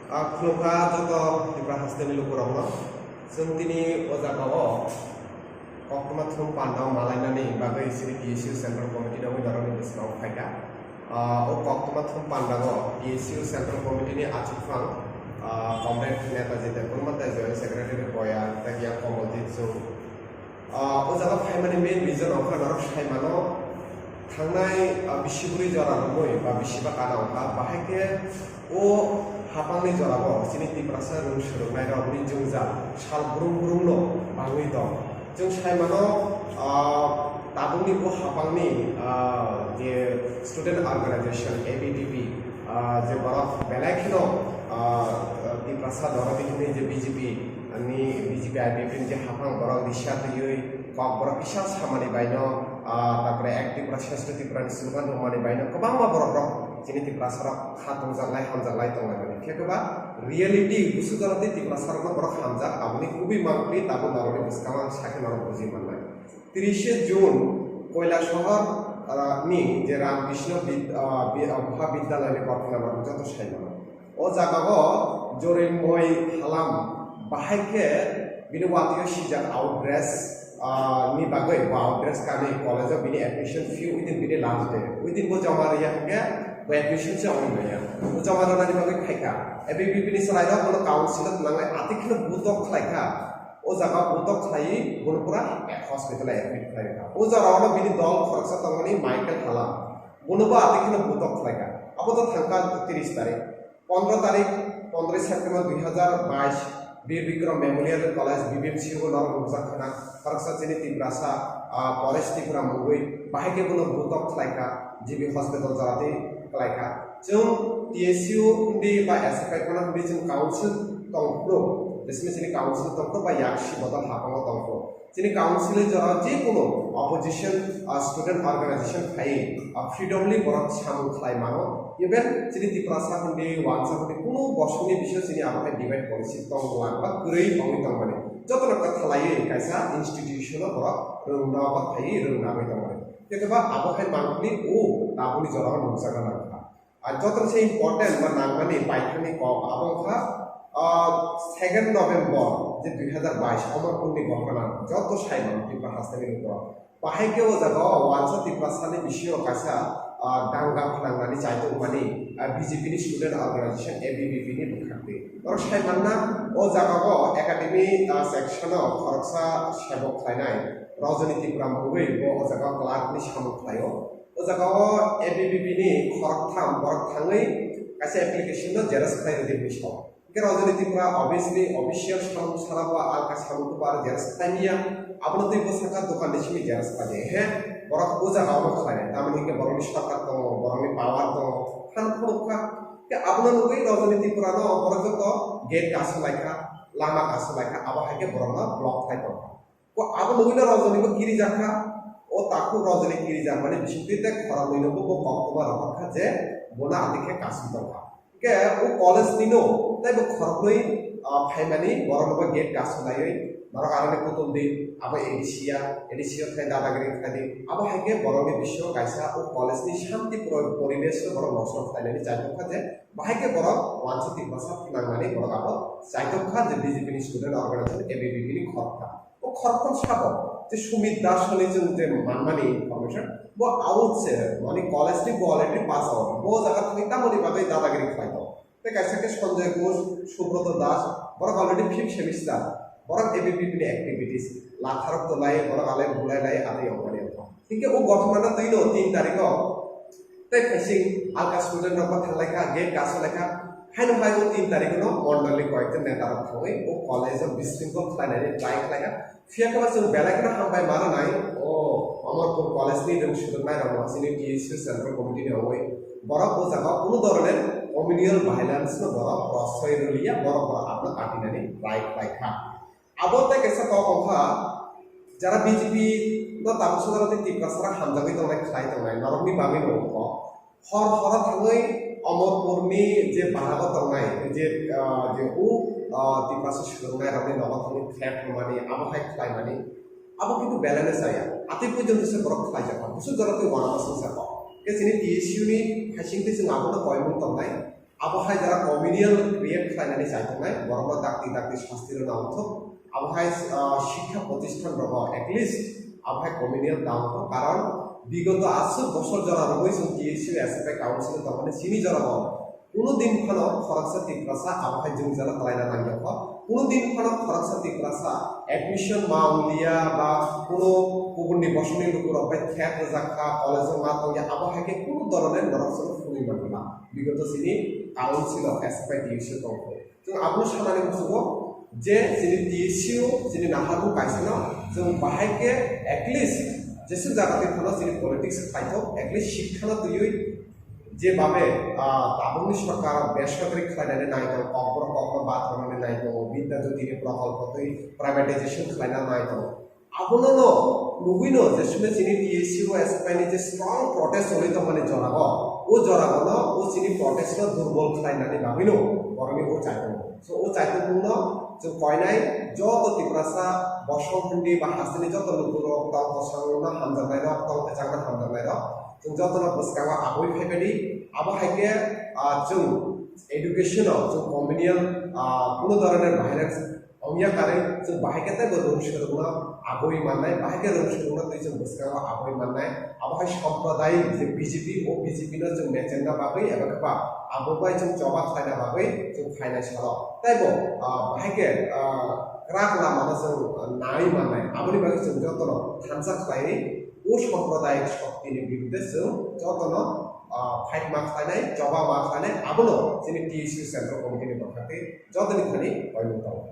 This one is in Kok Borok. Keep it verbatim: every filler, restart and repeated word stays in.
Ah, khulumkha joto Tripura hasteni lukurokno. Chwng tini o jagao koktwma thum panda malainani bagwi chini T S U Central Committee ni norokni bwskango phaikha. Ah, o koktwma thum pandao T S U Central Committee ni achukphang, ah, Comrade Netaji Debbarma tei Joint Secretary Boya tei Komoldeep Chung. Ah, o jaga phaimani main reason wngkha norok saimano thangnai, ah, bisi bwrwi jora romwi ba bisi ba kana wngkha, bahai khe o hapangni jorao chini Tiprasa rwng swrwngnairokni jwngjal sal brum brumno bangwi tong. Chwng saimano, ah, tabukni o hapangni, ah, je student organization A B V P, ah, je borok belai kheno, ah, Tiprasa dorodi hwnwi je B J P ni, B J P I P F ni je hapang borok risa twiwi kok borok kisa samani baino, ah, tarpore Ek Tripura Shreshtha Tripura ni slogan rwmani baino kwbangma borok rok chini Tiprasa rok kha tongjaklai hamjaklai tonglaimani. Khe kwba reality busu jora tei Tiprasa rokno borok hamjak aboni kubui mangpili tabuk norokni bwskango ang sakhe norok buji mannai. Trishe June Koilasahar, ah, ni je Ramkrishna Bid-, ah, Bi-, ah, Mahabidyalaya ni koktwma norok joto saimano. O jagao Jorinmoi Halam bahai khe bini watio sijak outdress, ah, ni bagwi bo outdress kanwi college o bini admission fee within bini last day. Within bo joma riya hwnkhe bo admission se wngwi manya. Bo joma rwnani bagwi phaikha. A B V P ni chwrairok bono council o twlangnai atwi kheno butok khlaikha. O jaga butok khlaiwi bono pura hospital o admit khlaikha. O jora ono bini dol khoroksa tongmani Michael Halam. Bono bo atwi kheno butok khlaikha. Abo to thangkha tris tarik. Pondro tarik, pondroi September dui hazar bais, Bir Bikrom Memorial College, B B M C o norok nukjak khna, khoroksa chini Tiprasa, ah, Paresh Tripura mungwi, bahai khe bono butok khlaikha, G B hospital jora twi khlaikha. Chwng T S U hwnwi ba S F I phano hwnwi chwng council tongphuru, bising chini council tongphuru ba yaksi bodol hapango tongphuru. Chini council ni jora je kono opposition, ah, student organization phai, ah, freedomly borok samung khlai mano. Even chini Tiprasa hwnwi wansa hwnwi kono bosongni bisingo chini abo hai divide policy tong lang ba kwrwi tongwi tongmani. Jotono kwthalaiwi kaisa institution o borok rwngna ba phaiwi rwngna bai tongmani. Tei ba abo hai mangpili o tabukni jora o nukjago nangkha. Ar joto se important ba nangmani paithakni kok abo wngkha, ah, second November je dui hazar bais Amarpurni ghotona joto saimano Tripura hasteni lukurok. Bahai khe o jaga o wansa Tiprasani bisingo kaisa, ah, danga phnangnani chaitokmani, ah, B J P ni student organization A B V P ni bwkhaktwi. Norok saimanna o jaga o academy, ah, section o khoroksa sebok khlainai Rajani Tripura mungwi bo o jaga o clerk ni samung khlaio. O jaga o A B V P ni khoroktham borok thangwi kaisa application no xerox khlai rwdi hinwi sao. Hwnkhe Rajani Tripura obviously official samung sana bo alka samung bo aro xerox khlai manya. Abono twi bwsakha dokan ni simi xerox khlai di. He, borok o jaga o khlai. Tamoni hwnkhe borokni sarkar tongo, borokni power tongo. Phan phunukha. Hwnkhe abono nugwi Rajani Tripura no borok joto gate kasu laikha, lama kasu laikha, abo hai khe borokno block khlai tongkha. Ko abo nugwino Rajani bo kirijakha, o takhuk Rajani kirijakmani bisingtwi tei khoroknwino bo koktwma rohorkha je bono atwi khe kasui tongkha. Hwnkhe o college nino tei bo khoroknwi, ah, phaimani borokno bo gate kasu laiwi norok aroni kutung di, abo A D C ya, A D C o thai dadagiri khlai di, abo hai khe borokni bisingo kaisa o college ni shanti poro-, poribesh no borok nosto khlainani chai tongkha je bahai khe borok wansa Tiprasa phnangmani borok abo chai tongkha je B J P ni student organization A B V P ni khoroktham. O khoroktham sabo je Sumit Das hwnwi chwng je manmani information, bo out se, mani college ni bo already pass out. Bo jaga thangwi tamoni bagwi dadagiri khlai tongo. Tei kaisa khe Sanjay Ghosh, Subroto Das, borok already fifth semester. Borok A B V P ni activities, latharok tolai, borok alai bulai lai, atwi ongmani wngkha. Hwnkhe o ghotona no twino tin tarikh o tei phaising alka student rok bo thanglaikha, gate kasu laikha. Haino hai o tin tarikh no mondol ni koyekta neta rok thangwi o college o bisingtwi khlainani try khlaikha. Phiya khe chwng belai kheno hambai mano nai o Amarpur college ni rwng swrwngnairokno chini T S U Central Committee ni ongwi borok o jaga kunu dhoroner communal violence no borok proshroy rwliya, borok borok abono katinani try khlaikha. Abo tei kaisa kok wngkha, jara B J P no tabuk sodaro tei Tiprasa rok hamjagwi tongnai khlai tongnai norokni bagwi no wngkha. Hor horo thangwi Amarpurni je bahago tongnai, je, ah, je u, ah, Tiprasa swrwngnairokni nogo thangwi threat rwmani, abo hai khlaimani, abo kintu belai no chaya. Atwi porjonto se borok khlaijakma, busu jora twi uanama swngchar kok. Khe chini T S U ni phaisingtwi chwng abono koimung tongnai. Abo hai jara communal create khlainani chaitongnai, borokno dakti dakti sasti rwna wngthok. Abo hai, ah, shikha protisthan rogo at least abo hai communal da wngthok, karon bigoto aswk bosor jora rwgwi chwng T S U S F I council tongmani sini jorao kuno din phano khoroksa Tiprasa abo hai jwngjal khlaina nangya kho. Kuno din phano khoroksa Tiprasa admission ma wngya ba kuno kubunni bosongni lukurok bai thep rwjak kha, college-o ma tongya, abo hai khe kuno doroner norok chwng phunwi manliya. Bigoto chini council of S F I T S U tongkho. Chwng abono sanani muchungo je chini T S U, chini naharmung kaisano chwng bahai khe at least jeswk jaga twi phano chini politics khlaithok, at least shikkhano twiwi je babe, ah, tabukni sorkar besorkari khlainani naitongo, kokborok kokno bathornani naitongo, Bidya Jyoti ni prokolpo twi privatization khlaina naitongo. Abono no nugwino je sune chini T S U S F I ni je strong protest choli tongmani jorao, o jorao no o chini protest no durbol khlainani bagwi no borokni o chaitongo. So o chaitongo no chwng koinai joto Tiprasa bosong hindi ba hasteni joto lukurok tong kwchangno hamjaknairok tong kwchangno hamjaknairok chwng jotono bwskango abui phaibadi. Abo hai khe, ah, chwng education o chwng communal, ah, kuno doroner violence ongya karwi chwng bahai khe teibo rung swrwngno abui mannai, bahai khe rung swrwngno twi chwng bwskango abui mannai. Abo hai sampradayik je B J P, o B J P no chwng mechenna bagwi eba khe ba abo bai chwng choba khlaina bagwi chwng phainai salo. Teibo, ah, bahai khe, ah, kwrak lamano chwng, ah, nai mannai. Aboni bagwi chwng jotono thansa khlaiwi o sampradayik shoktini biruddhe chwng jotono, ah, fight ma khlainai, choba ma khlainai, abono chini T S U Central Committee ni bwkhak twi jotoni thani koimung tongo.